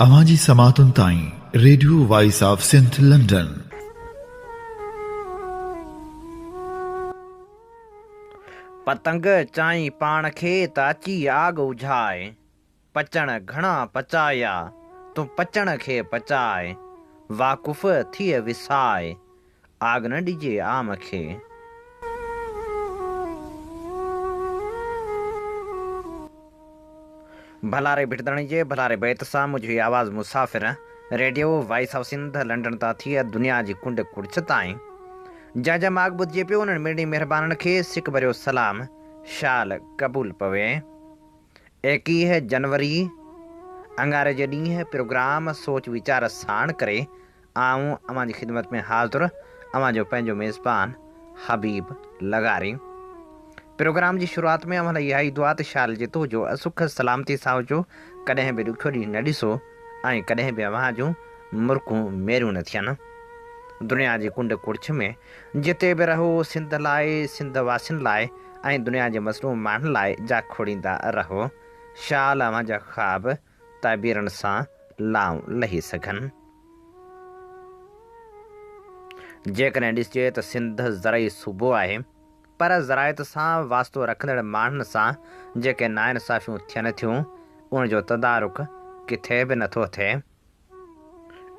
اوهان جي سماعتن تائين radio voice of Sindh London. پتنگ چائين پاڻ کي ته اچي آڳ اجهاء، پچڻ گهڻا پچايا، تون پچڻ کي پچاء، واقف ٿيء وساء، آڳ نه ڏجي عام کي. ڀلاري ڀٽدڻي جي ڀلاري بيت سان منهنجو هي آواز مسافر radio voice of Sindh London تان ٿي دنيا جي ڪنڊ ڪڙڇ تائين جنهن جنهن ماڳ ٻڌجي پيو انهن مڙني مهربانن کي سڪ ڀريو سلام شال قبول پوي. 21 جنوري اڱاري جي ڏينهن پروگرام سوچ ويچار ساڻ ڪري آئون اوهان جي خدمت ۾ حاضر اوهان جو پنهنجو ميزبان حبيب لغاري. پروگرام جي شروعات ۾ اوهان لاء اها ئي دعا ته شال جتو جو سک سلامتي سان هجو، ڪڏهن به ڏکيو ڏينهن نه ڏسو ۽ ڪڏهن به اوهان جون مرڪون ميريون نه ٿين. دنيا جي ڪنڊ ڪڙڇ ۾ جتي به رهو سنڌ لاء، سنڌ واسين لاء ۽ دنيا جي مظلوم ماڻهن لاء جاکوڙيندا رهو. شال اوهان جا خواب تعبيرن سان لائون لهي سگهن. جيڪڏهن ڏسجي ته سنڌ زرعي صوبو آهي پر زراعت سان واسطو رکندڙ ماڻهن سان جيڪي ناانصافيون ٿين ٿيون ان جو تدارڪ ڪٿي به نٿو ٿئي.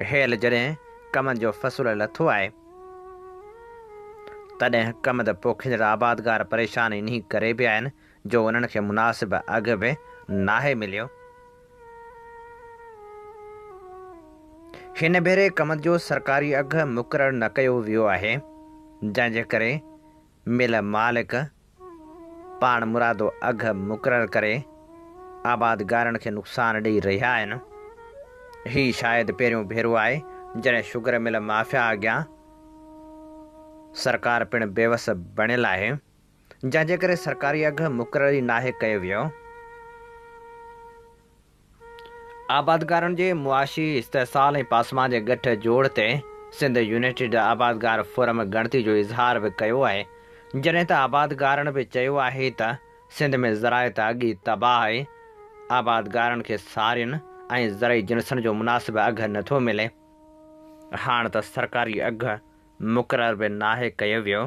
هيل جڏهن ڪمند جو فصل لٿو آهي تڏهن ڪمند پوکيندڙ آبادگار پريشان انهي ڪري به آهن جو انهن کي مناسب اگهه به ناهي مليو. هن ڀيري ڪمند جو سرڪاري اگهه مقرر نه ڪيو ويو آهي، جنهن جي ڪري مل مالڪ پاڻ مرادو اگهه مقرر ڪري آبادگارن کي نقصان ڏئي رهيا آهن. هي شايد پهريون ڀيرو آهي جڏهن شگر مل مافيا اڳيان سرڪار پڻ بيوس بڻيل آهي. جنهن جي ڪري سرڪاري اگهه مقرر ئي ناهي ڪيو ويو. آبادگارن جي معاشي استحصال ۽ پاسمان جي ڳٺ جوڙ تي سنڌ يونائيٽيڊ آبادگار فورم ڳڻتي جو اظهار به ڪيو آهي، جڏهن ته آبادگارن به چيو آهي ته سنڌ ۾ زراعت اڳ ئي تباهه آهي، آبادگارن کي سارين ۽ زرعي جنسن جو مناسب اگهه نٿو ملي، هاڻ ته سرڪاري اگهه مقرر به ناهي ڪيو ويو.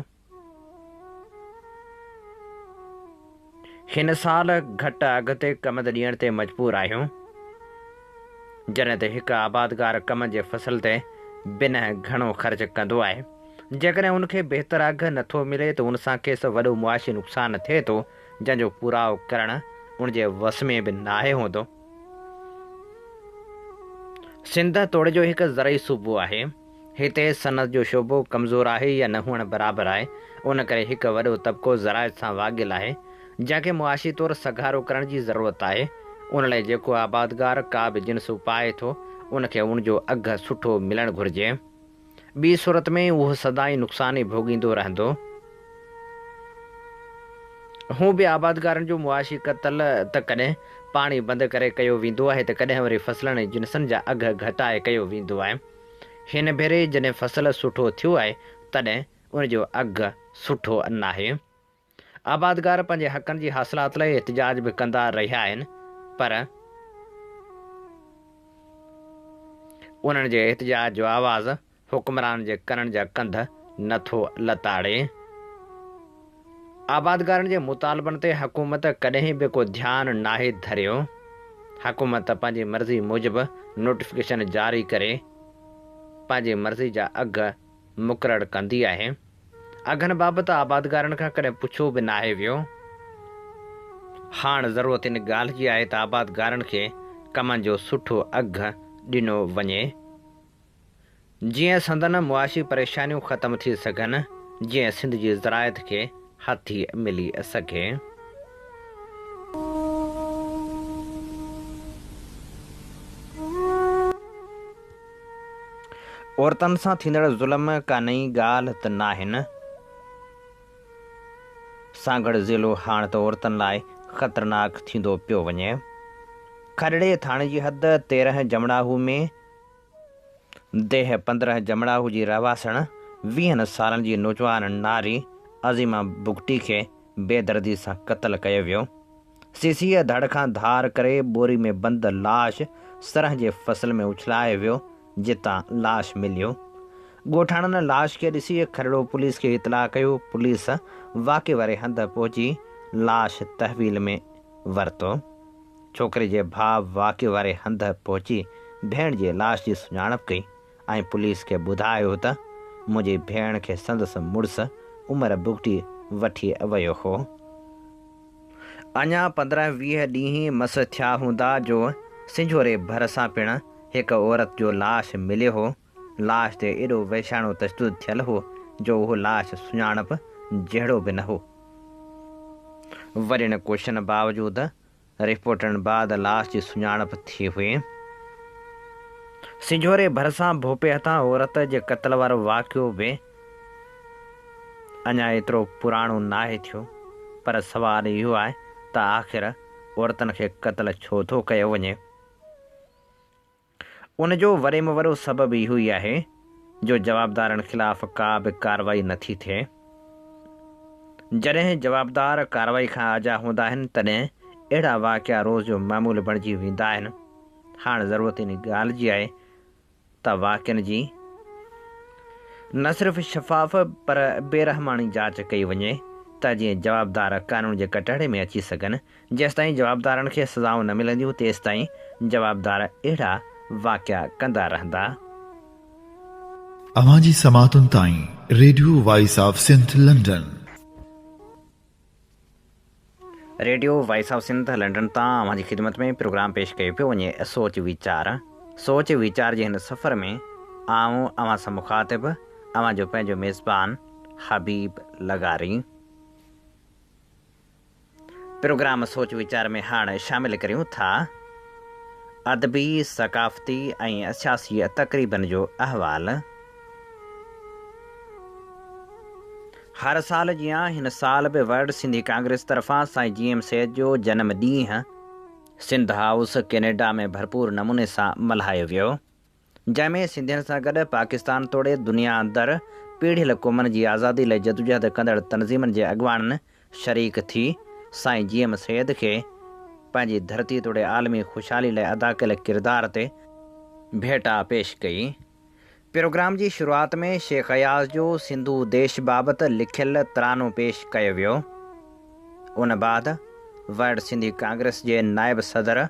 هن سال گهٽ اگهه تي ڪمند ڏيڻ تي مجبور آهيون، جڏهن ته هڪ آبادگار ڪمند جي فصل تي بنهه گهڻو خرچ ڪندو آهي، جيڪڏهن ان کي بهتر اگهه نٿو ملي ته ان سان کيس وڏو معاشي نقصان ٿئي ٿو، جنهن جو پورائو ڪرڻ ان جي وس ۾ به ناهي هوندو. سنڌ توڙي جو هڪ زرعي صوبو آهي. هتي صنعت جو شعبو ڪمزور آهي يا نه هئڻ برابر آهي، ان ڪري هڪ وڏو طبقو زراعت سان واڳيل آهي، جنهن کي معاشي طور سگهارو ڪرڻ جي ضرورت آهي. ان لاء جيڪو آبادگار ڪا به جنس اپائي ٿو، ان کي ان جو اگهه سٺو ملڻ گهرجي. ٻي صورت ۾ اهو سدائين نقصان ئي ڀوڳيندو رهندو. هونء به آبادگارن جو معاشي قتل ته ڪڏهن پاڻي بند ڪري ڪيو ويندو آهي ته ڪڏهن وري فصلن ۽ جنسن جا اگهه گهٽائي ڪيو ويندو آهي. هن ڀيري جڏهن فصل سٺو ٿيو آهي تڏهن ان جو اگهه سٺو ناهي. آبادگار پنهنجي حقن جي حاصلات لاء احتجاج به ڪندا رهيا آهن پر انهن جي احتجاج جو آواز حڪمرانن جي ڪنن جا ڪنڌ نٿو لتاڙي. آبادگارن جي مطالبن تي حڪومت ڪڏهن به ڪو ڌيان ناهي ڌريو، حڪومت پنهنجي مرضي موجب نوٽيفڪيشن جاري ڪري پنهنجي مرضي جا اگهه مقرر ڪندي آهي، اگهن بابت آبادگارن کان ڪڏهن پڇيو به ناهي ويو. هاڻ ضرورت ان ڳالهه جي آهي ته آبادگارن کي ڪمن جو سٺو اگهه ڏنو وڃي. جيئن سندن معاشي پريشانيون ختم ٿي سگهن، جيئن سنڌ جي زراعت کي هٿي ملي سگهي. عورتن سان ٿيندڙ ظلم ڪا نئين ڳالهه ته ناهن. سانگهڙ ضلعو هاڻ ته عورتن لاء خطرناڪ ٿيندو پيو وڃي. کڏڙي ٿاڻي جي حد 13 جمڙاهو ۾ ديهه 15 جمڙاهو جي رهواسڻ ويهن سالن جي نوجوان ناري عظيمه بگٽي کي بيدردي سان قتل ڪيو ويو. سيسيء ڌڙ کان ڌار ڪري ٻوري ۾ بند لاش سرنهن جي فصل ۾ اڇلايو ويو، جتان لاش مليو. ڳوٺاڻن لاش کي ڏسي کرڙو پوليس کي اطلاع ڪيو، پوليس واقعي واري هنڌ پهچي لاش تحويل ۾ ورتو. ڇوڪري جي ڀاء واقعي واري هنڌ پهچي ڀيڻ جي لاش جي سڃاڻپ ڪئي ۽ پوليس کي ٻڌايو ته منهنجي ڀيڻ کي سندس مڙس عمر بگٽي وٺي ويو هو. اڃا 15 20 ڏينهن مس ٿيا هوندا جو سنجهوري ڀرسان پڻ هڪ عورت جو لاش مليو هو. لاش تي ايڏو وحشياڻو تشدد ٿيل هو جو اهو لاش سڃاڻپ جهڙو به نه هو. وڏين ڪوششن باوجود رپورٽن بعد لاش جي سڃاڻپ ٿي هئي. سنجهوري ڀرسان ڀوپي هٿان عورت جي قتل وارو واقعو به اڃا ايترو پراڻو ناهي ٿيو، پر سوال اهو آهي ته آخر عورتن کي قتل ڇو ٿو ڪيو وڃي؟ ان جو وڏي ۾ وڏو سبب اهو ئي آهي جو جوابدارن خلاف ڪا به ڪارروائي نٿي ٿئي. جڏهن جوابدار ڪارروائي کان آجا هوندا آهن تڏهن اهڙا واقعا روز جو معمول بڻجي ويندا آهن. هاڻ ضرورت ان ڳالهه جي آهي ته واقعن جي نه صرف شفاف پر بي رحماڻي جاچ ڪئي وڃي ته جيئن جوابدار قانون جي ڪٽهڙي ۾ اچي سگهن، جيستائين جوابدارن کي سزائون نه ملنديون تيستائين جوابدار اهڙا واقعا ڪندا رهندا. اوهان جي سماعتن تائين radio voice of Sindh London. Radio voice of Sindh London تان اوهان جي خدمت ۾ پروگرام پيش ڪيو پيو وڃي سوچ ويچار. سوچ ويچار جي هن سفر ۾ آئون اوهان سان مخاطب اوهان جو پنهنجو ميزبان حبيب لغاري. پروگرام سوچ ويچار ۾ هاڻ شامل ڪريون ٿا ادبي، ثقافتي ۽ سياسي تقريبن جو احوال. هر سال جيان هن سال به ورلڊ سنڌي ڪانگريس طرفان سائين جي ايم سيد جو جنم ڏينهن سنڌ هائوس ڪينيڊا ۾ ڀرپور نموني سان ملهايو ويو، جنهن ۾ سنڌين سان گڏ پاڪستان توڙي دنيا اندر پيڙهيل قومن جي آزادي لئه جدوجهد ڪندڙ تنظيمن جي اڳواڻن شريڪ ٿي سائين جي ايم سيد کي پنهنجي ڌرتي توڙي عالمي خوشحالي لئه ادا ڪيل ڪردار تي ڀيٽا پيش ڪئي. پروگرام جي شروعات ۾ شيخ اياز جو سنڌو ديش بابت لکيل ترانو پيش ڪيو ويو. ان بعد ورلڊ سنڌي ڪانگريس جي نائب صدر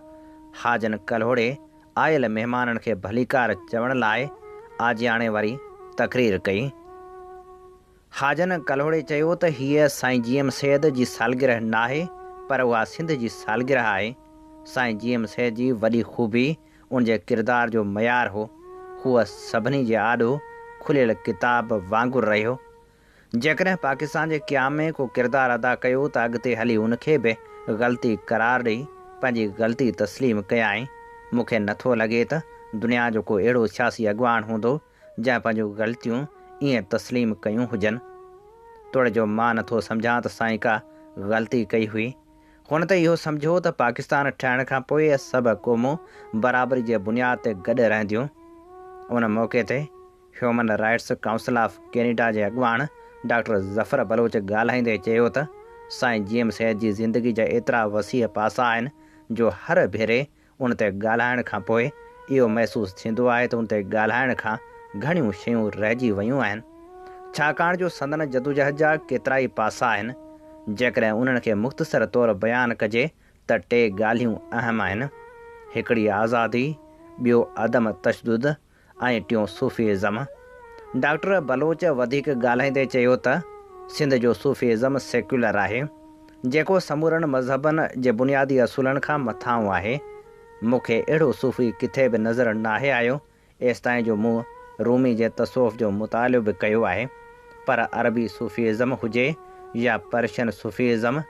حاجن ڪلهوڙي آيل مهمانن کي ڀليڪار چوڻ لاء آجياڻي واري تقرير ڪئي. حاجن ڪلهوڙي چيو ته هيء سائين جي ايم سيد جي سالگرهه ناهي پر اها سنڌ جي سالگرهه آهي. سائين جي ايم سيد جي وڏي خوبي ان جي ڪردار جو معيار هو. هو سڀني جي آڏو کليل ڪتاب وانگر رهيو. جيڪڏهن پاڪستان جي قيام ۾ ڪو ڪردار ادا ڪيو ته اڳتي هلي ان کي به غلطي قرار ڏئي پنهنجي غلطي تسليم ڪيائين. مون کي نٿو لڳي ته دنيا جو ڪو اهڙو سياسي اڳواڻ هوندو جنهن پنهنجون غلطيون ائين تسليم ڪيون هجن. توڙي جو مان نه ٿو سمجهان ته سائين ڪا غلطي ڪئي هئي. هن ته اهو سمجهيو ته پاڪستان ٺهڻ کان پوء سڀ قومون برابري جي بنياد تي گڏ رهنديون. ان موقعي تي human rights council of Canada جي اڳواڻ ڊاڪٽر ظفر بلوچ ڳالهائيندي چيو ته سائين جي ايم سيد جي زندگي جا ايترا وسيع پاسا آهن جو هر ڀيري ان تي ڳالهائڻ کان پوء اهو محسوس ٿيندو آهي ته ان تي ڳالهائڻ کان گهڻيون شيون رهجي ويون آهن. ڇاڪاڻ جو سندن جدوجهد جا ڪيترائي پاسا آهن. جيڪڏهن انهن کي مختصر طور بيان ڪجي ته ٽي ڳالهيون اهم آهن. هڪڙي آزادي، ٻيو عدم تشدد ۽ ٽيون صوفي ازم. ڊاڪٽر بلوچ وڌيڪ ڳالهائيندي چيو ته سنڌ جو صوفي ازم سيڪيولر آهي، جيڪو سمورن مذهبن جي بنيادي اصولن کان مٿانهون آهي. مون کي اهڙو صوفي ڪٿي به نظر ناهي آيو، ايستائين جو مون رومي جي تصوف جو مطالعو به ڪيو آهي، پر عربي صوفي ازم هجي يا پرشين صوفي ازم،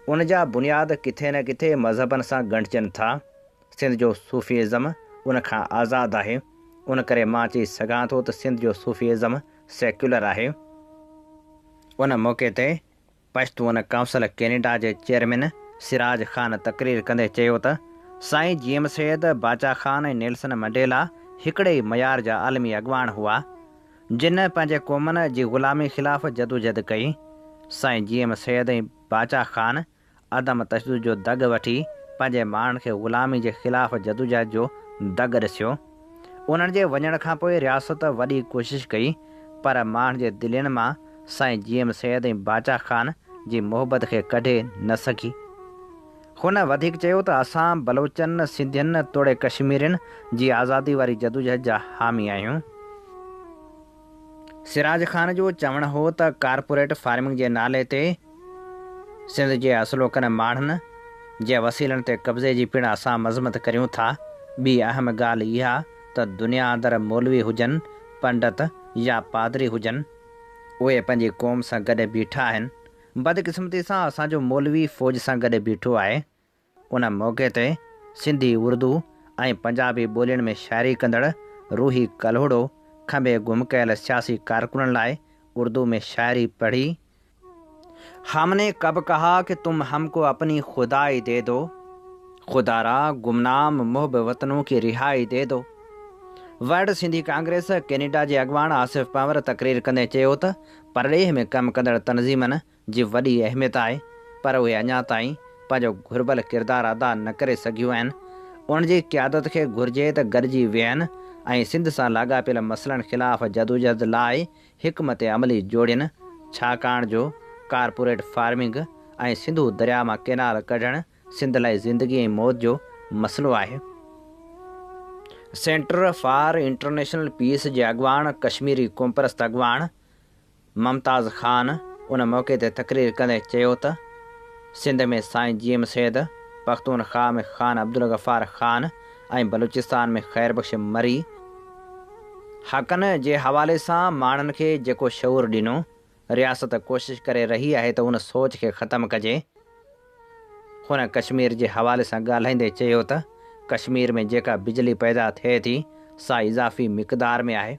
ان جا بنياد ڪٿي نه ڪٿي مذهبن سان ڳنڍجن ٿا. سنڌ جو صوفي ازم ان کان آزاد آهي، ان ڪري مان چئي سگهان ٿو ته سنڌ جو صوفي ازم سيڪيولر آهي. ان موقعي تي پشتون ڪائونسل ڪينيڊا جي چيئرمين سراج خان تقرير ڪندي چيو ته سائين G M Syed, Bacha Khan ۽ Nelson Mandela هڪڙي ئي معيار جا عالمي اڳواڻ هئا، جن پنهنجي قومن جي غلامي خلاف جدوجھد ڪئي. سائين جي ايم سيد ۽ باچا خان عدم تشدد جو دڳ وٺي پنهنجي ماڻهن کي غلامي جي خلاف جدوجهد جو دڳ ڏسيو. انهن جي وڃڻ کانپوء رياست وڏي ڪوشش ڪئي پر ماڻهن جي دلين مان سائين جي ايم سيد ۽ باچا خان جي محبت کي ڪڍي نه سگهي. هن وڌيڪ چيو ته اسان بلوچن، سنڌين توڙي ڪشميرين جي آزادي واري جدوجهد جا حامي آهيون. سراج خان جو چوڻ هو ته ڪارپوريٽ فارمنگ جي نالي تي سنڌ جي اصلوڪن ماڻهن جي وسيلن تي قبضي جي پڻ اسان مذمت ڪريون ٿا. ٻي اهم ڳالهه اها ته دنيا اندر مولوي هجن، پنڊت يا پادري هجن، اهي پنهنجي قوم سان گڏ بيٺا آهن. بدقسمتي سان اسان جو مولوي فوج سان گڏ بيٺو آهي. ان موقعي تي سنڌي، اردو ۽ پنجابي ٻولين ۾ شاعري ڪندڙ روحي ڪلهوڙو کنڀي گم ڪيل سياسي ڪارڪنن لاء اردو ۾ شاعري پڙهي. هم ني ڪب ڪها ڪه تم هم ڪو اپني خدائي the دو، خدارا گمنام محب وطنون ڪي رهائي the do. World Sindhi Congress Canada جي اڳواڻ آصف پنهور تقرير ڪندي چيو ته پرڏيهه ۾ ڪم ڪندڙ تنظيمن جي وڏي اهميت آهي پر اهي اڃا تائين پنهنجو گهربل ڪردار ادا نه ڪري سگهيون آهن، انهن جي قيادت کي گهرجي ته گڏجي ويهن ۽ سنڌ سان لاڳاپيل مسئلن خلاف جدوجهد لاء حڪمت عملي جوڙين، ڇاڪاڻ جو ڪارپوريٽ فارمنگ ۽ سنڌو درياء مان ڪئنال ڪڍڻ سنڌ لاء زندگي ۽ موت جو مسئلو آهي. سينٽر فار انٽرنيشنل پيس جي اڳواڻ ڪشميري قومپرست اڳواڻ ممتاز خان ان موقعي تي تقرير ڪندي چيو ته سنڌ ۾ سائين جي ايم سيد، پختونخواهه ۾ خان عبدالغفار خان ۽ بلوچستان ۾ خير بخش مري حقن جي حوالي سان ماڻهن کي جيڪو شعور ڏنو، رياست ڪوشش ڪري رهي آهي ته ان سوچ کي ختم ڪجي. هن ڪشمير جي حوالي سان ڳالهائيندي چيو ته ڪشمير ۾ جيڪا بجلي پيدا ٿئي ٿي سا اضافي مقدار ۾ آهي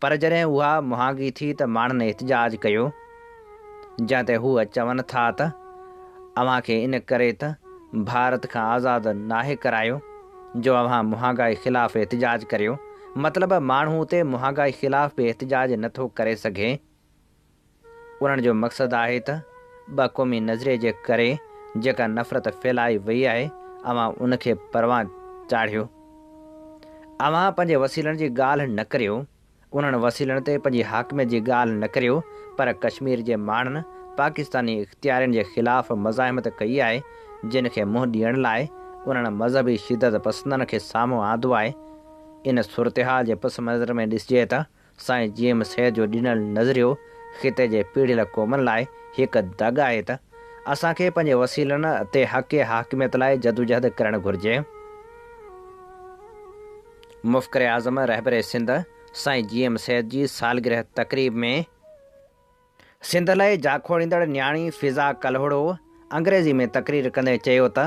پر جڏهن اها مهانگي ٿي ته ماڻهن احتجاج ڪيو جنهن تي هو چون ٿا ته اوهان کي ان ڪري ته ڀارت کان آزاد ناهي ڪرايو جو اوهان مهانگائي خلاف احتجاج ڪريو، مطلب ماڻهو اتي مهانگائي خلاف به احتجاج نه ٿو ڪري سگهي. انهن جو مقصد آهي ته ٻه قومي نظريي جي ڪري جيڪا نفرت ڦهلائي وئي آهي اوهان ان کي پروان چاڙهيو. اوهان پنهنجي وسيلن جي ڳالهه نه ڪريو. انهن وسيلن تي پنهنجي حاڪميت جي ڳالهه نه ڪريو پر ڪشمير جي ماڻهن پاڪستاني اختيارين جي خلاف مزاحمت ڪئي آهي جن کي منهن ڏيڻ لاء انهن مذهبي شدت پسندن کي سامهون آندو آهي ان صورتحال جي پس منظر ۾ ڏسجي ته سائين جي ايم سيد جو ڏنل نظريو خطي جي پيڙهيل قومن لاء هڪ دڳ آهي ته اسان کي پنهنجي وسيلن تي حق حاڪميت لاء جدوجهد ڪرڻ گهرجي. مفڪر اعظم رهبر سنڌ سائين جي ايم سيد جي سالگرهه تقريب ۾ سنڌ لاء جاکوڙيندڙ نياڻي فضا ڪلهوڙو انگريزي ۾ تقرير ڪندي چيو ته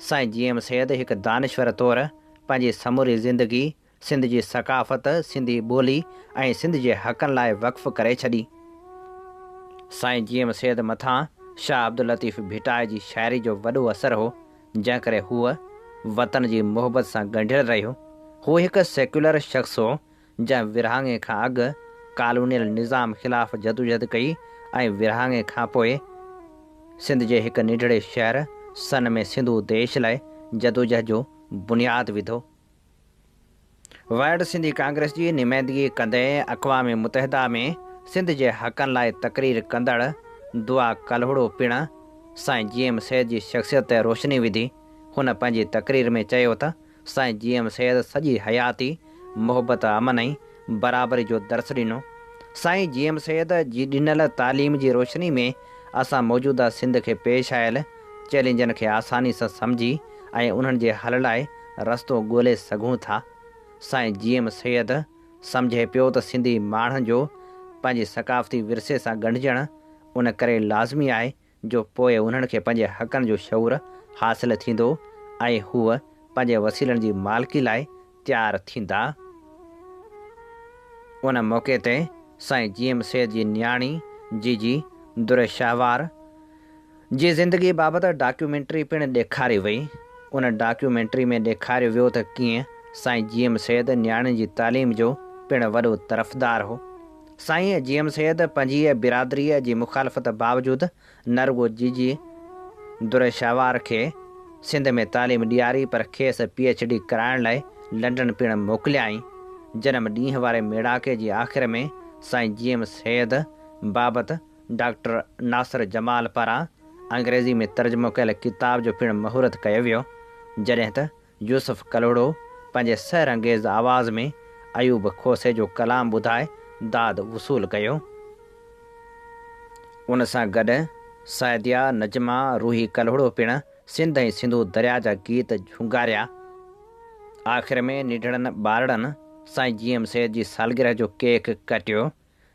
سائين جي ايم سيد هڪ دانشور طور پنهنجي سموري زندگي سنڌ جي ثقافت، سنڌي ٻولي ۽ سنڌ جي حقن لاء وقف ڪري ڇڏي. سائين جي ايم سيد مٿان شاهه عبداللطيف ڀٽائي جي شاعري جو وڏو اثر هو، جنهن ڪري هو وطن جي محبت سان ڳنڍيل رهيو. هو هڪ سيڪيولر شخص هو، جنهن ورهاڱي کان اڳ ڪالونيل نظام خلاف جدوجهد ڪئي ۽ ورهاڱي کان پوء سنڌ جي هڪ ننڍڙي شهر سن ۾ سنڌو ديش لاء جدوجهد جو بنياد وڌو. ورلڊ سنڌي ڪانگريس جي نمائندگي ڪندي اقوام متحده ۾ سنڌ جي حقن لاء تقرير ڪندڙ دعا ڪلهوڙو پڻ سائين جي ايم سيد جي شخصيت تي روشني وڌي. هن پنهنجي تقرير ۾ چيو ته سائين جي ايم سيد سڄي حياتي محبت، امن ۽ برابري جو درس ڏنو. سائين جي ايم سيد جي ڏنل تعليم جي روشني ۾ اسان موجوده سنڌ کي پيش آيل چئلينجن کي آساني سان سمجهي ۽ انهن جي حل لاء رستو ڳولي سگهون ٿا. سائين جي ايم سيد سمجهي پيو ته سنڌي ماڻهن جو پنهنجي ثقافتي ورثي سان ڳنڍجڻ ان ڪري لازمي آهي جو پوء انهن کي پنهنجي حقن جو شعور حاصل ٿيندو ۽ هو پنهنجي وسيلن جي مالڪي لاء تيار ٿيندا. ان موقعي تي سائين جي ايم سيد جي نياڻي جيجي در شهوار جي زندگي بابت ڊاڪيومينٽري پڻ ڏيکاري وئي. ان ڊاڪيومينٽري ۾ ڏيکاريو ويو ته ڪيئن سائين جي ايم سيد نياڻين جي تعليم جو پڻ وڏو طرفدار هو. سائين جي ايم سيد پنهنجي برادريء جي مخالفت باوجود نه رڳو جيجي در شهوار کي سنڌ ۾ تعليم ڏياري پر کيس پي ايڇ ڊي ڪرائڻ لاء لنڊن پڻ موڪليائين. جنم ڏينهن واري ميڙاڪي جي آخر ۾ سائين جي ايم سيد بابت ڊاڪٽر ناصر جمال پاران انگريزي ۾ ترجمو ڪيل ڪتاب جو پڻ مهورت ڪيو ويو، جڏهن ته يوسف ڪلهوڙو پنهنجي سحر انگيز آواز ۾ ايوب کوسي جو ڪلام ٻڌائي داد وصول ڪيو. ان سان گڏ سعديه نجمه روحي ڪلهوڙو پڻ سنڌ ۽ سنڌو درياء جا گيت جهونگاريا. آخر ۾ ننڍڙن ٻارڙن سائين جي ايم سيد جي سالگرهه جو ڪيڪ ڪٽيو،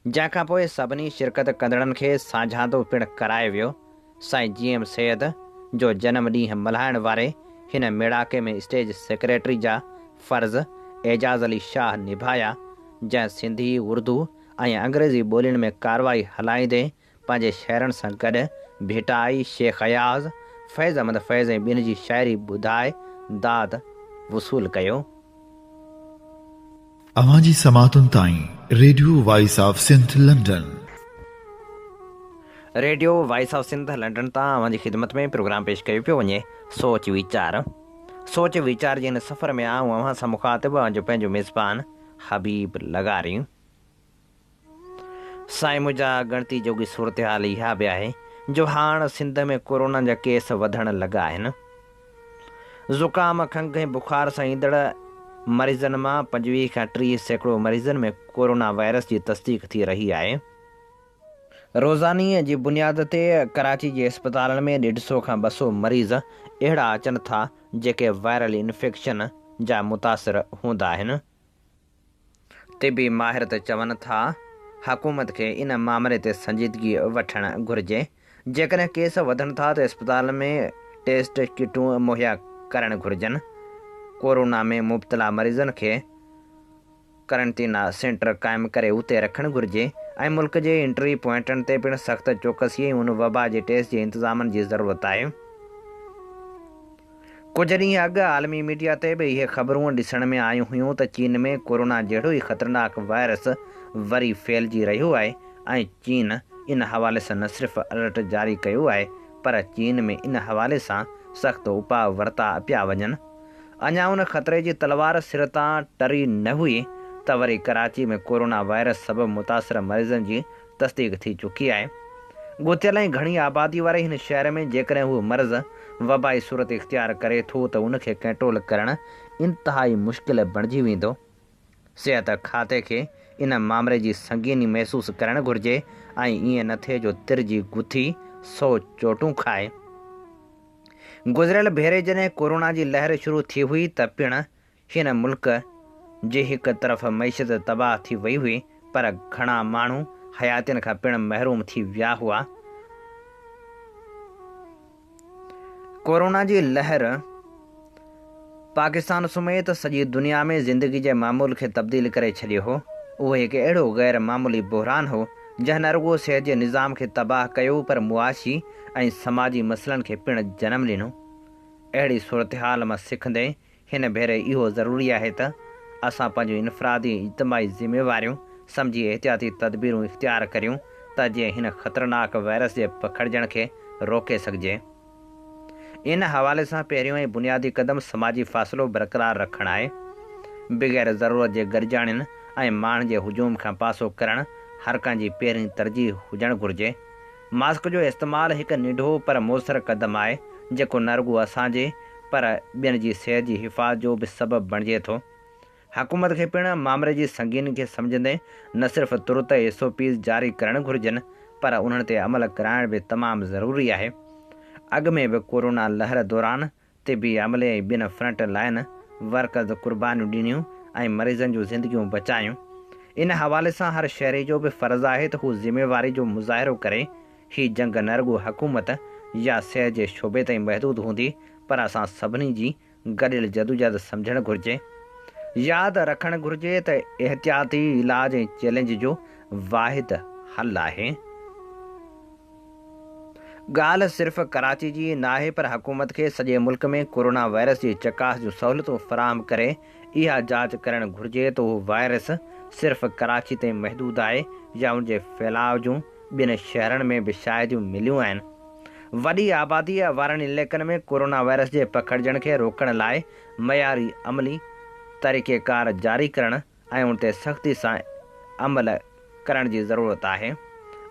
جنهن کان پوء سڀني شرڪت ڪندڙن کي سانجهاندو پڻ ڪرايو ويو. سائين جي ايم سيد جو جنم ڏينهن ملهائڻ واري هن ميڙاڪي ۾ اسٽيج سيڪريٽري جا فرض اعجاز علي شاهه نڀايا، جنهن سنڌي، اردو ۽ انگريزي ٻولين ۾ ڪارروائي هلائيندي پنهنجي شعرن سان گڏ ڀٽائي، شيخ اياز، فيض احمد فيض ۽ ٻين جي شاعري ٻڌائي داد وصول ڪيو. اوهان جي سماعتن تائين radio voice of Sindh London. Radio voice of Sindh London تان اوهان جي خدمت ۾ پروگرام پيش ڪيو پيو وڃي سوچ ويچار. سوچ ويچار جي هن سفر ۾ آئون اوهان سان مخاطب اوهان جو پنهنجو ميزبان حبيب لغاري. سائين منهنجا ڳڻتي جوڳي صورتحال اها به آهي جو هاڻ سنڌ ۾ ڪورونا جا ڪيس وڌڻ لڳا آهن. زڪام، کنگهه ۽ بخار سان ايندڙ مريضن مان 25 کان 30% مريضن ۾ ڪورونا وائرس جي تصديق ٿي رهي آهي. روزاني جي بنياد تي ڪراچي جي اسپتالن ۾ ڏيڍ سئو کان 200 مريض اهڙا اچن ٿا جيڪي وائرل انفيڪشن جا متاثر هوندا آهن. طبي ماهر ته چون ٿا حڪومت کي ان مامري تي سنجيدگي وٺڻ گهرجي، جيڪڏهن ڪيس وڌن ٿا ته اسپتالن ۾ ٽيسٽ ڪٽون مهيا ڪرڻ گهرجن، ڪورونا ۾ مبتلا مريضن کي قرنطينه سينٽر قائم ڪري اتي رکڻ گهرجي ۽ ملڪ جي انٽري پوائنٽن تي پڻ سخت چوڪسي ۽ ان وبا جي ٽيسٽ جي انتظامن جي ضرورت آهي. ڪجهه ڏينهن اڳ عالمي ميڊيا تي به اهي خبرون ڏسڻ ۾ آيون هيون ته چين ۾ ڪورونا جهڙو ئي خطرناڪ وائرس وري ڦهلجي رهيو آهي ۽ چين ان حوالي سان نه صرف الرٽ جاري ڪيو آهي پر چين ۾ ان حوالي سان سخت اپاء ورتا پيا وڃن. اڃا ان خطري جي تلوار سر تان ٽري نه هئي ته وري ڪراچي ۾ ڪورونا وائرس سبب متاثر مريضن جي تصديق ٿي چڪي آهي. ڳتيل ۽ گهڻي آبادي واري هن شهر ۾ جيڪڏهن اهو مرض وبائي صورت اختيار ڪري ٿو ته ان کي ڪنٽرول ڪرڻ انتهائي مشڪل بڻجي ويندو. صحت کاتي کي ان مامري جي سنگيني محسوس ڪرڻ گهرجي ۽ ائين نه ٿئي جو تر جي گٿي سو چوٽون کائي. گذريل ڀيري جڏهن ڪورونا جي لهر شروع ٿي هئي ته پڻ هن ملڪ جي هڪ طرف معيشت تباهه ٿي وئي هئي پر گهڻا ماڻهو حياتين کان پڻ محروم ٿي ويا هئا. ڪورونا جي لهر پاڪستان سميت سڄي دنيا ۾ زندگي جي معمول کي تبديل ڪري ڇڏيو هو. اهو هڪ اهڙو غير معمولي بحران هو جنهن نه رڳو صحت جي نظام کي تباهه ڪيو پر معاشي ۽ سماجي مسئلن کي پڻ جنم ڏنو. اهڙي صورتحال مان سکندي هن ڀيري اهو ضروري آهي ته اسان پنهنجون انفرادي ۽ اجتماعي ذميواريون سمجهي احتياطي تدبيرون اختيار ڪريون ته جيئن هن خطرناڪ وائرس جي پکڙجڻ کي روڪي سگهجي. ان حوالي سان پهريون ۽ بنيادي قدم سماجي فاصلو برقرار رکڻ آهي. بغير ضرورت جي گڏجاڻين ۽ ماڻهن جي هجوم کان پاسو ڪرڻ هر ڪنهن جي پهرين ترجيح هجڻ گهرجي. ماسڪ جو استعمال هڪ ننڍو پر موثر قدم آهي، جيڪو نه رڳو اسان جي پر ٻين جي صحت جي حفاظت جو به سبب بڻجي ٿو. حڪومت کي پڻ مامري جي سنگيني کي سمجهندي نه صرف ترت ايس او پيز جاري ڪرڻ گهرجن پر انهن تي عمل ڪرائڻ به تمام ضروري آهي. اڳ ۾ به ڪورونا لهر دوران طبي عملي ۽ ٻين فرنٽ لائن ورڪرز قربانيون ڏنيون ۽ مريضن جون زندگيون بچايون. ان حوالي سان هر شهري جو به فرض آهي ته هو ذميواري جو مظاهرو ڪري. هي جنگ نه رڳو حڪومت يا صحت جي شعبي تائين محدود هوندي پر اسان سڀني جي گڏيل جدوجهد سمجهڻ گهرجي. ياد رکڻ گهرجي ته احتياط ئي علاج ۽ چئلينج جو واحد حل آهي. ڳالهه صرف ڪراچي جي ناهي پر حڪومت کي سڄي ملڪ ۾ ڪورونا وائرس جي چڪاس جون سهولتون فراهم ڪري اها جاچ ڪرڻ گهرجي ته اهو وائرس صرف ڪراچي تائين محدود آهي يا ان جي ڦهلاء جون ٻين شهرن ۾ به شاهديون مليون آهن. وڏي آباديء وارن علائقن ۾ ڪورونا وائرس جي پکڙجڻ کي روڪڻ لاء معياري عملي طريقيڪار جاري ڪرڻ ۽ ان تي سختي سان عمل ڪرڻ جي ضرورت آهي.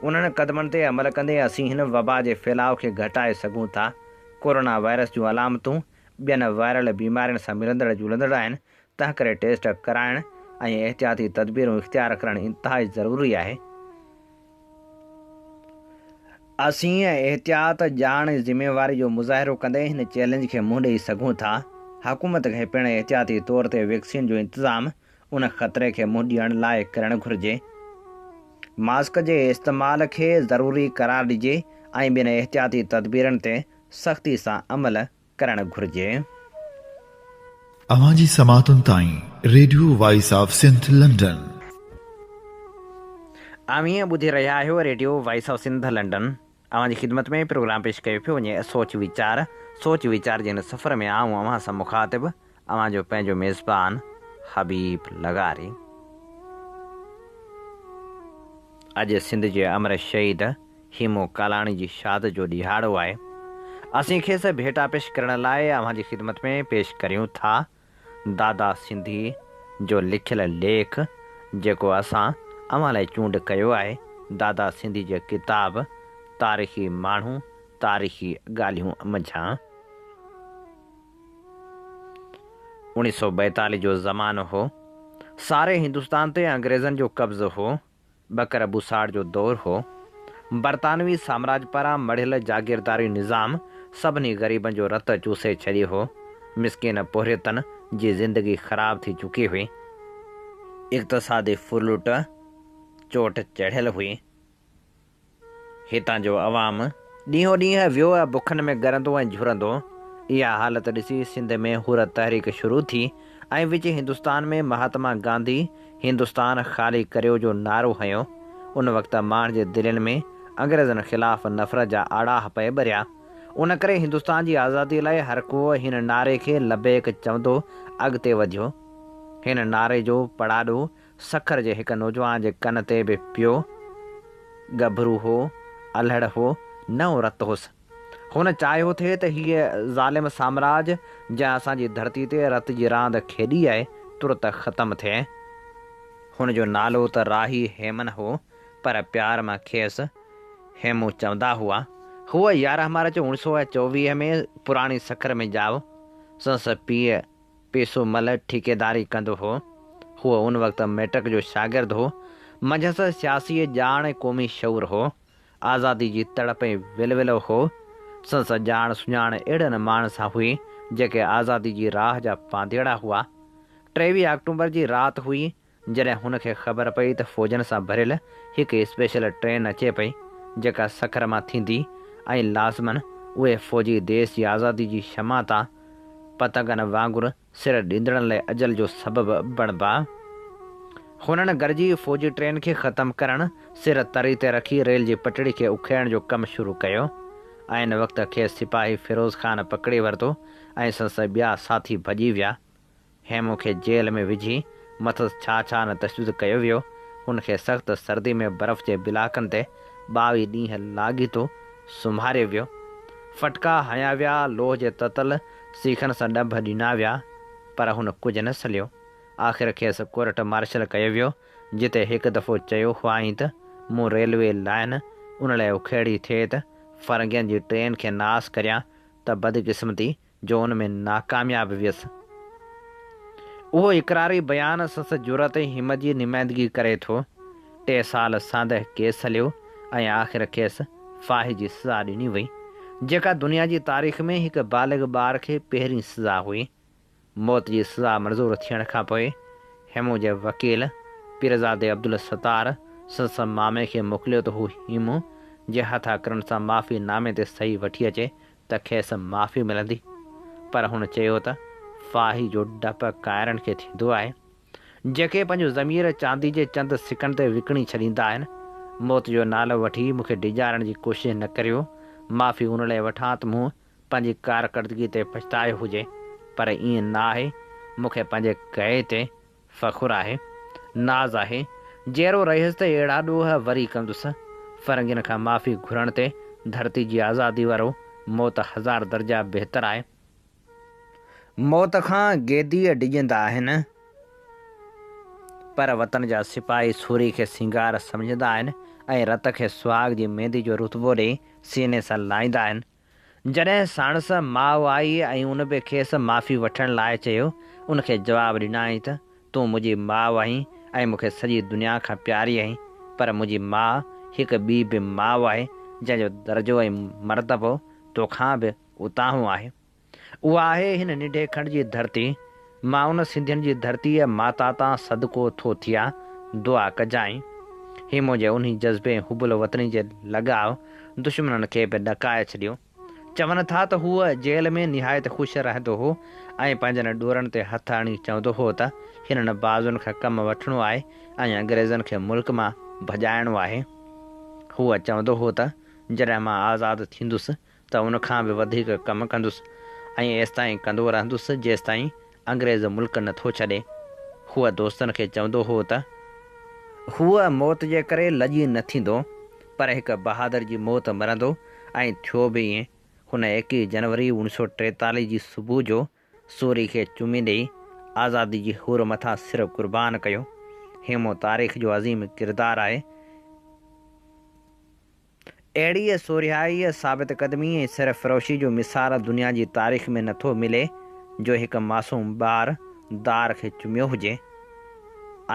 انهن قدمن تي عمل ڪندي اسين هن وبا جي ڦهلاء کي گهٽائي سگهون ٿا. ڪورونا وائرس جون علامتون ٻين وائرل بيمارين سان ملندڙ جلندڙ آهن، تنهنڪري ٽيسٽ ڪرائڻ ۽ احتياطي تدبيرون اختيار ڪرڻ انتهائي ضروري آهي. اسين احتياط، ڄاڻ ۽ ذميواري جو مظاهرو ڪندي هن چئلينج کي منهن ڏئي سگهون ٿا. حڪومت کي پڻ احتياطي طور تي ويڪسين جو انتظام ان خطري کي منهن ڏيڻ لاء ڪرڻ گهرجي. ماسڪ جي استعمال کي ضروري قرار ڏجي ۽ ٻين احتياطي تدبيرن تي سختي سان عمل ڪرڻ گهرجي. اوهان جي سماعتن تائين radio voice of Sindh London. اوهين ٻڌي رهيا آهيو radio voice of Sindh London. اوهان جي خدمت ۾ پروگرام پيش ڪيو پيو وڃي سوچ ويچار. سوچ ويچار جي هن سفر ۾ آئون اوهان سان مخاطب اوهان جو پنهنجو ميزبان حبيب لغاري. اڄ سنڌ جي امر شهيد هيمو ڪالاڻي جي شهادت جو ڏهاڙو آهي. اسين کيس ڀيٽا پيش ڪرڻ لاء اوهان جي خدمت ۾ پيش ڪريون ٿا دادا سنڌي جو لکيل ليک جيڪو اسان اوهان لاء چونڊ ڪيو آهي دادا سنڌي جي ڪتاب تاريخي ماڻهو تاريخي ڳالهيون منجهان. 1942 جو زمانو هو. ساري هندستان تي انگريزن جو قبضو هو. ٻڪر ٻوساڙ جو دور هو. برطانوي سامراج پاران مڙهيل جاگيرداري نظام سڀني غريبن جو رت چوسي ڇڏيو هو. مسڪين پورهيتن جي زندگي خراب ٿي چڪي هئي. اقتصادي ڦرلٽ چوٽ چڙهيل هئي. هتان جو عوام ڏينهون ڏينهن ويو بکن ۾ ڳرندو ۽ جهرندو. اها حالت ڏسي سنڌ ۾ حر تحريڪ شروع ٿي ۽ وچ هندستان ۾ مهاتما گانڌي هندستان خالي ڪريو جو نعرو هنيو. ان وقت ماڻهن جي دلين ۾ انگريزن خلاف نفرت جا آڙاهه پئي ٻريا. ان ڪري هندستان جي آزادي لاء هر ڪو هن نعري کي لبيڪ چوندو اڳتي وڌيو. هن نعري جو پڙاڏو سکر جي هڪ نوجوان جي ڪن تي به پيو. ڳڀرو هو، الهڙ هو، نئون رت هوس. هن چاهيو ٿي ته هيء ظالم سامراج، جنهن اسان جي ڌرتي تي رت جي راند کيڏي آهي، ترت ختم ٿئي. هن جو نالو ته راهي هيمن هو، پر پيار مان کيس هيمون چوندا هئا. هو 11 مارچ 1924 ۾ پراڻي سکر ۾ ڄائو. سندس پيء پيسو مل ٺيڪيداري ڪندو هو. هو ان وقت مئٽرڪ جو شاگرد هو. منجهس سياسي ڄاڻ ۽ قومي شعور هو. آزادي جي تڙپ ۽ ولولو هو. سندس ڄاڻ سڃاڻ اهڙن ماڻهن سان هئي، جيڪي آزادي جي راهه جا پانڌيئڙا هئا. 23 آڪٽومبر جي رات هئي، جڏهن هن کي خبر پئي ته فوجن سان ڀريل هڪ اسپيشل ٽرين اچي پئي، جيڪا سکر مان ٿيندي ۽ لازماً اهي فوجي ديس جي آزادي جي شمع تان پتنگن وانگر سر ڏيندڙن لاء اجل جو سبب بڻبا. هنن گڏجي فوجي ٽرين کي ختم ڪرڻ، سر تري تي رکي ريل جي پٽڙي کي اکيڙڻ جو ڪم شروع ڪيو. عين وقت کيس سپاهي فيروز خان پڪڙي ورتو ۽ سندس ٻيا ساٿي ڀڄي ويا. هيمون کي جيل ۾ وجهي مٿس ڇا ڇا نه تشدد ڪيو ويو. هن کي سخت سردي ۾ برف جي بلاڪن تي 22 ڏينهن لاڳيتو سمهاريو ويو. ڦٽڪا هنيا ويا، لوهه جي تتل سيخن سان ڏنڀ ڏنا ويا، پر هن ڪجهه نه سليو. آخر کيس ڪورٽ مارشل ڪيو ويو، جتي هڪ دفعو چيو هئائين ته مون ريلوي لائين ان لاء اکيڙي ٿي ته فرنگين جي ٽرين کي ناس ڪريان ته بدقسمتي جو ان ۾ ناڪامياب ويس. اهو اقراري بيان سندس جرئت ۽ همت جي نمائندگي ڪري ٿو. ٽي سال ساندهه ڪيس هليو ۽ آخر کيس ڦاهي جي سزا ڏني وئي، جيڪا دنيا جي تاريخ ۾ هڪ بالغ ٻار کي پهرين سزا هئي. موت جي سزا منظور ٿيڻ کان پوء هيمون جي وڪيل پيرزادي عبدالستار سندس مامي کي موڪليو ته هو هيمون جي هٿ اکرن سان معافي نامي تي صحيح وٺي اچي ته کيس معافي ملندي، پر هن چيو ته ڦاهي جو ڊپ ڪائرن کي ٿيندو آهي، جيڪي پنهنجو ضمير چاندي جي چند سڪن تي وڪڻي ڇڏيندا آهن. موت جو نالو وٺي مون کي ڊيڄارڻ جي ڪوشش نه ڪريو، معافي ان لاء وٺان ته مون پنهنجي ڪارڪردگي تي پڇتايو هجي، پر ائين نه آهي، مون کي پنهنجي ڪئي تي فخر آهي، ناز آهي، جيئرو رهيس ته اهڙا ڏوهه وري ڪندس. فرنگين کان معافي گهرڻ تي ڌرتي جي آزادي وارو موت هزار درجا بهتر آهي. موت کان گيديء ڊڄندا آهن، پر وطن جا سپاهي سوري کي سينگار سمجهندا آهن ۽ رت کي سهاڳ جي ميندي جو رتبو ڏئي سيني سان لائيندا آهن. جڏهن ساڻس ماء آئي ۽ ان به کيس معافي وٺڻ لاء چيو، ان کي جواب ڏنائين ته تون منهنجي ماء آهين ۽ مون کي سڄي دنيا کان پياري آهين، پر منهنجي ماء هڪ ٻي به ماء آهي، جنهن جو درجو ۽ مرتبو توکان به اتاهون آهي. اها آهي هن ننڍي کنڊ جي ڌرتي. مان ان سنڌين جي ڌرتيء ماتا تان صدقو ٿو ٿيان، دعا ڪجانء. هي منهنجي انهي جذبي ۽ حب الوطني جي لڳاء دشمنن کي به ڏڪائي ڇڏيو. چون ٿا ته هو جيل ۾ نهايت خوش رهندو هو ۽ پنهنجن ڏورن تي هٿ هڻي چوندو هو ته هنن بازن کان ڪم وٺڻو آهي ۽ انگريزن کي ملڪ مان ڀڄائڻو آهي. هو چوندو هو ته جڏهن مان آزاد ٿيندس ته ان کان به وڌيڪ ڪم ڪندس ۽ ايستائين ڪندو رهندس جيستائين انگريز ملڪ نه ٿو ڇڏي. هو دوستن کي چوندو هو ته. هو موت جي ڪري لڄي نه ٿيندو، پر هڪ بهادر جي موت مرندو ۽ ٿيو به ائين. هن ايڪيهه جنوري اوڻيهه سؤ ٽيتاليهه جي صبح جو سوري کي چمي ڏيئي آزادي جي حور مٿان سر قربان ڪيو. هيمون تاريخ جو عظيم ڪردار آهي. اهڙيء سورهيائيء، ثابت قدمي ۽ سرفروشي جو مثال دنيا جي تاريخ ۾ نٿو ملي جو هڪ معصوم ٻار دار کي چميو هجي.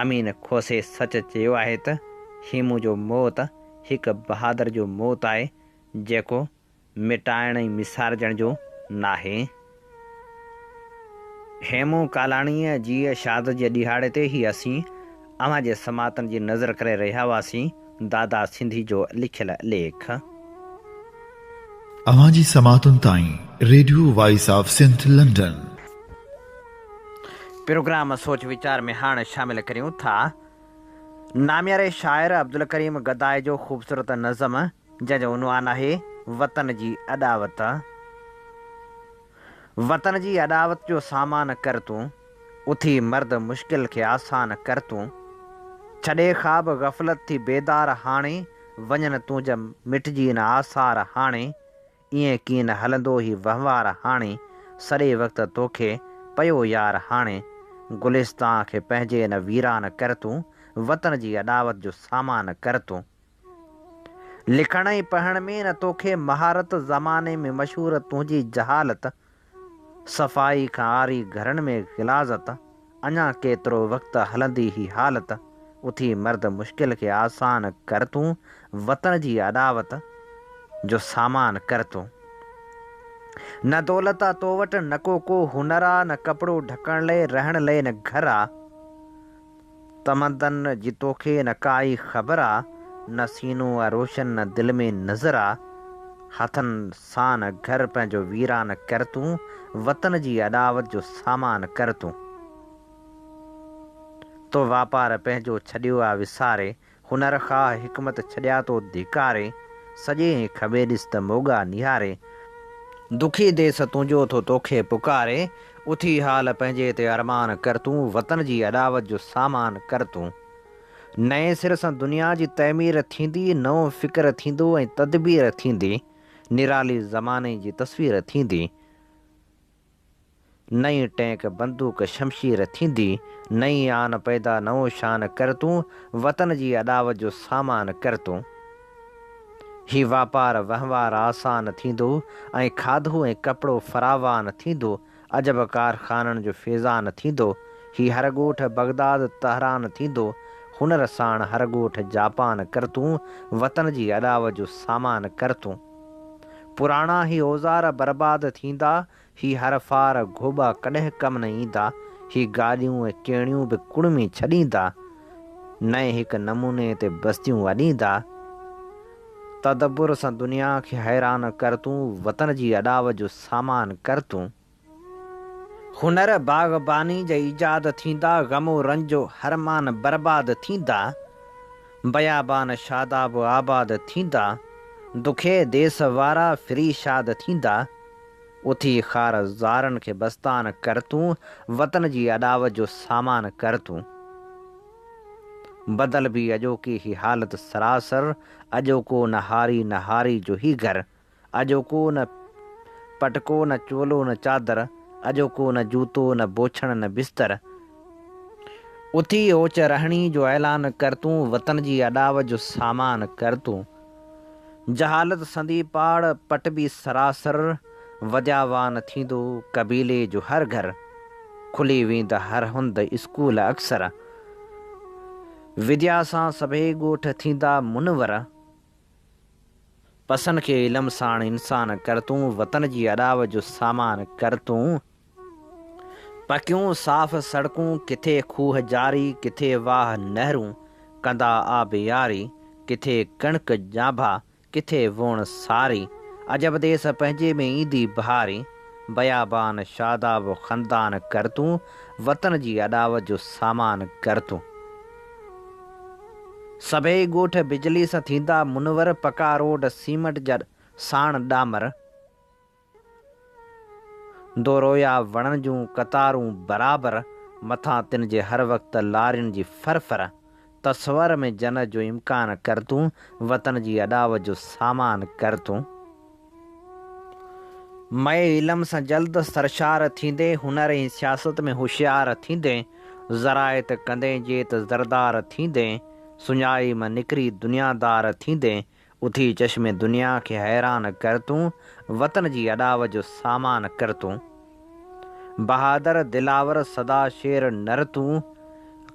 امين کوسي سچ چيو آهي ته هيمون جو موت هڪ بهادر جو موت آهي جيڪو مٽائڻ ۽ ميسارجڻ جو ناهي. هيمون ڪالاڻيء جي شهادت جي ڏهاڙي تي هي اسين اوهان جي سماعتن جي نظر ڪري رهيا هئاسين دادا سنڌي جو لکيل ليک. اوهان جي سماعتن تائين radio voice of Sindh London. Programme سوچ ويچار ۾ هاڻ شامل ڪريون ٿا نامياري شاعر عبدالڪريم گدائي جو خوبصورت نظم جنهن جو عنوان آهي وطن جي اڏاوت. وطن جي اڏاوت جو سامان ڪر تون، اٿي مرد مشڪل کي آسان ڪر تون. ڇڏي خواب غفلت ٿي بيدار هاڻي، وڃن تنهنجا مٽجي نه آثار هاڻي. ائين ڪين هلندو هي وهنوار هاڻي، سڄي وقت توکي پيو يار هاڻي. گلستان کي پنهنجي نه ويران ڪر تون، وطن جي اڏاوت جو سامان ڪر تون. لکڻ ۽ پڙهڻ ۾ نه توکي مهارت زماني ۾ مشهور تنهنجي جهالت صفائي کان عاري گهرن ۾ غلاظت اڃا ڪيترو وقت هلندي هي حالت اٿي مرد مشڪل کي آسان ڪر تون وطن جي اڏاوت جو سامان ڪر تون نه دولت آ تو وٽ نڪو ڪو هنر آ نه ڪپڙو ڍڪڻ لئي رهڻ لئي نه گهر آ تمدن جي توکي نه ڪائي خبر آ، نه سينو آ روشن نه دل ۾ نظر آ، هٿن سان گهر پنهنجو ويران ڪر تون، وطن جي اڏاوت جو سامان ڪر تون. تو واپار پنهنجو ڇڏيو آ وساري، هنر خواهه حڪمت ڇڏيا تو ڌڪاري، سڄي ۽ کٻي ڏس ته موڳا نهاري، دکي ديس تنهنجو ٿو توکي پڪاري، اٿي حال پنهنجي تي ارمان ڪر تون، وطن جي اڏاوت جو سامان ڪر تون. نئين سر سان دنيا جي تعمير ٿيندي، نئون فڪر ٿيندو ۽ تدبير ٿيندي، نرالي زماني جي تصوير ٿيندي. نئين ٽينڪ بندوق شمشير ٿيندي، نئين آن پيدا نئون شان ڪر تون، وطن جي اڏاوت جو سامان ڪر تون. هي واپار وهنوار آسان ٿيندو ۽ کاڌو ۽ ڪپڙو فراوان ٿيندو، عجب ڪارخانن جو فيضان ٿيندو، هي هر ڳوٺ بغداد تهران ٿيندو، هنر ساڻ هر ڳوٺ جاپان ڪر تون، وطن جي اڏاوت جو سامان ڪر تون. پراڻا هي اوزار برباد ٿيندا، هي هر ڦار گهوٻا ڪڏهن ڪم نه ايندا، هي گاڏيون ۽ ڪيڻيون به ڪڙمي ڇڏيندا، نئين هڪ نموني تي بستيون اڏيندا. تدبر سان دنيا کي حيران ڪر تون، وطن جي اڏاوت جو سامان ڪر تون. هنر باغباني جا ايجاد ٿيندا، غم و رنج و حرمان برباد ٿيندا، بيابان شاداب و آباد ٿيندا، دکي ديس وارا ڦري شاد ٿيندا. اٿي خار زارن کي بستان ڪر تون، وطن جي اڏاوت جو سامان ڪر تون. بدلبي اڄوڪي هي حالت سراسر، اڄوڪو نه هاري نه هاري جو هي گهر، اڄوڪو نه پٽڪو نه چولو نه چادر، اڄوڪو نه جوتو نه بوڇڻ نه بستر. اٿي اوچ رهڻي جو اعلان ڪر تون، وطن جي اڏاوت جو سامان ڪر تون. جهالت سندي پاڙ پٽبي سراسر، ودياوان ٿيندو قبيلي جو هر گهر، کلي ويندا هر هنڌ اسڪول اڪثر. وديا سان سڀئي ڳوٺ ٿيندا منور. پسن کي علم ساڻ انسان ڪر تون، وطن جي اڏاوت جو سامان ڪر تون. پڪيون صاف سڙڪون، ڪٿي کوهه جاري، ڪٿي واهه نهرون، ڪندا آبياري، ڪٿي ڪڻڪ ڄانڀا، ڪٿي ووڻ ساري، عجب ديس پنهنجي ۾ ايندي بهاري، بيابان شاداب و خندان ڪر تون، وطن جي اڏاوت جو سامان ڪر تون. سڀئي ڳوٺ بجلي سان ٿيندا منور، پڪا روڊ سيمنٽ جا ساڻ ڏامر. دورويا وڻن جون قطارون برابر، مٿان تن جي هر وقت لارين جي ڦر ڦر. تصور ۾ جنت جو امڪان ڪر تون، وطن جي اڏاوت جو سامان ڪر تون. مئي علم سان جلد سرشار ٿيندين، هنر ۽ سياست ۾ هوشيار ٿيندين، زراعت ڪندين جي ته زردار ٿيندين، سڃائي مان نڪري دنيادار ٿيندين، اٿي چشم دنيا کي حيران ڪر تون، وطن جي اڏاوت جو سامان ڪر تون. بهادر دلاور سدا شير نر تون،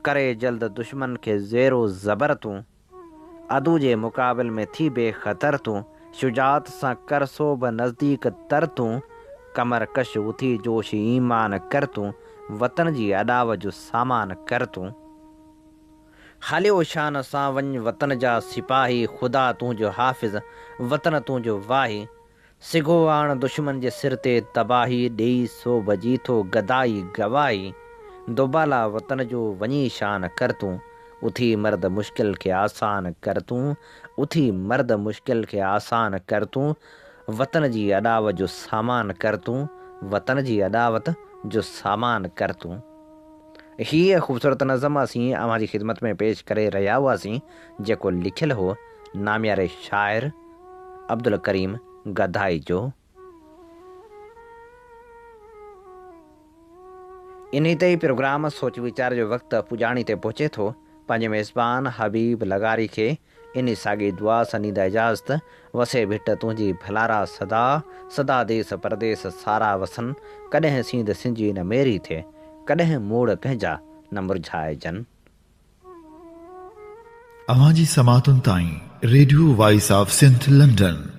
ڪري جلد دشمن کي زير و زبر تون. عدو جي مقابل ۾ ٿي بي خطر تون، شجاعت سان ڪر سوڀ نزديڪ تر تون. ڪمر ڪش اٿي جوش ايمان ڪر تون، وطن جي اڏاوت جو سامان ڪر تون. هليو شان سان وڃ وطن جا سپاهي خدا تنهنجو حافظ وطن تنهنجو واهي سگهو آڻ دشمن جي سر تي تباهي ڏيئي سوڀ جي ٿو گدائي گواهي دوبالا وطن جو وڃي شان ڪر تون اٿي مرد مشڪل کي آسان ڪر تون اٿي مرد مشڪل کي آسان ڪر تون وطن جي اڏاوت جو سامان ڪر تون وطن جي اڏاوت جو سامان ڪر تون. هيء خوبصورت نظم اسين اوهان جي خدمت ۾ پيش ڪري رهيا هئاسين، جيڪو لکيل هو نامياري شاعر عبدالڪريم گدائي جو. انهي تي ئي پروگرام سوچ ويچار جو وقت پڄاڻي تي پهچي ٿو. پنهنجي ميزبان حبيب لغاري کي انهي ساڳي دعا سان ڏيندا اجازت، وسي ڀٽ تنهنجي ڀلارا سدا، سدا ديس پرديس سارا وسن، ڪڏهن سينڌ سنجي نه ميري ٿئي، ڪڏهن موڙ ڪنهن جا نه مرجهائجن. اوهان جي سماعتن تائين radio voice of Sindh London.